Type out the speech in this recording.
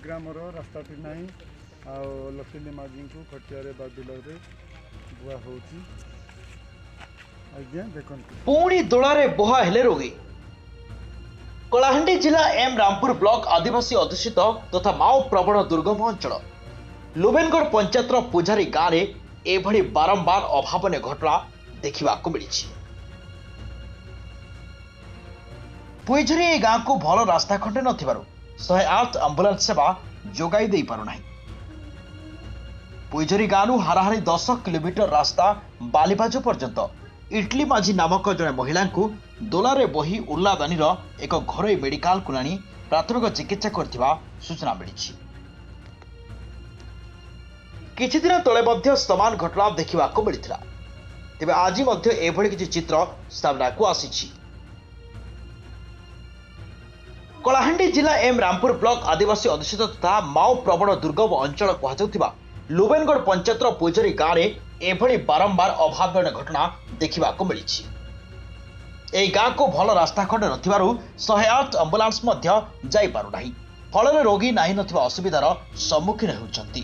ଗ୍ରାମର ରାସ୍ତାଟି ନାହିଁ ଆଉ ଲକିଲି ମାଝୀଙ୍କୁ ଖଟିଆରେ ବା ବିଲରେ ବୁହା ହେଉଛି। ଆଜ୍ଞା ଦେଖନ୍ତୁ। ପୁଣି ଦୋଳାରେ ବୋହା ହେଲେ ରୋଗୀ। କଳାହାଣ୍ଡି ଜିଲ୍ଲା ଏମ୍ ରାମପୁର ବ୍ଲକ ଆଦିବାସୀ ଅଧ୍ୟୁଷିତ ତଥା ମାଓ ପ୍ରବଣ ଦୁର୍ଗମ ଅଞ୍ଚଳ ଲୁବେନଗଡ଼ ପଞ୍ଚାୟତର ପୂଜାରୀ ଗାଁରେ ଏଭଳି ବାରମ୍ବାର ଅଭାବନୀୟ ଘଟଣା ଦେଖିବାକୁ ମିଳିଛି। ପୁଇଝରି ଏହି ଗାଁକୁ ଭଲ ରାସ୍ତା ଖଣ୍ଡେ ନଥିବାରୁ 108 ଆମ୍ବୁଲାନ୍ସ ସେବା ଯୋଗାଇ ଦେଇପାରୁନାହିଁ। ପୁଇଝରି ଗାଁରୁ ହାରାହାରି 10 କିଲୋମିଟର ରାସ୍ତା ବାଲିବାଜୁ ପର୍ଯ୍ୟନ୍ତ ଇଟଲି ମାଝୀ ନାମକ ଜଣେ ମହିଳାଙ୍କୁ ଦୋଲାରେ ବୋହି ଉଲ୍ଲାଦାନୀର ଏକ ଘରୋଇ ମେଡିକାଲକୁ ଆଣି ପ୍ରାଥମିକ ଚିକିତ୍ସା କରିଥିବା ସୂଚନା ମିଳିଛି। କିଛିଦିନ ତଳେ ମଧ୍ୟ ସମାନ ଘଟଣା ଦେଖିବାକୁ ମିଳିଥିଲା। ତେବେ ଆଜି ମଧ୍ୟ ଏଭଳି କିଛି ଚିତ୍ର ସାମ୍ନାକୁ ଆସିଛି। କଳାହାଣ୍ଡି ଜିଲ୍ଲା ଏମ୍ ରାମପୁର ବ୍ଲକ ଆଦିବାସୀ ଅଧ୍ୟୁଷିତ ତଥା ମାଓ ପ୍ରବଣ ଦୁର୍ଗମ ଅଞ୍ଚଳ କୁହାଯାଉଥିବା ଲୁବେନଗଡ଼ ପଞ୍ଚାୟତର ପୂଜାରୀ ଗାଁରେ ଏଭଳି ବାରମ୍ବାର ଅଭାବନୀୟ ଘଟଣା ଦେଖିବାକୁ ମିଳିଛି। ଏହି ଗାଁକୁ ଭଲ ରାସ୍ତା ଖଣ୍ଡେ ନଥିବାରୁ 108 ଆମ୍ବୁଲାନ୍ସ ମଧ୍ୟ ଯାଇପାରୁନାହିଁ। ଫଳରେ ରୋଗୀ ନାହିଁ ନଥିବା ଅସୁବିଧାର ସମ୍ମୁଖୀନ ହେଉଛନ୍ତି।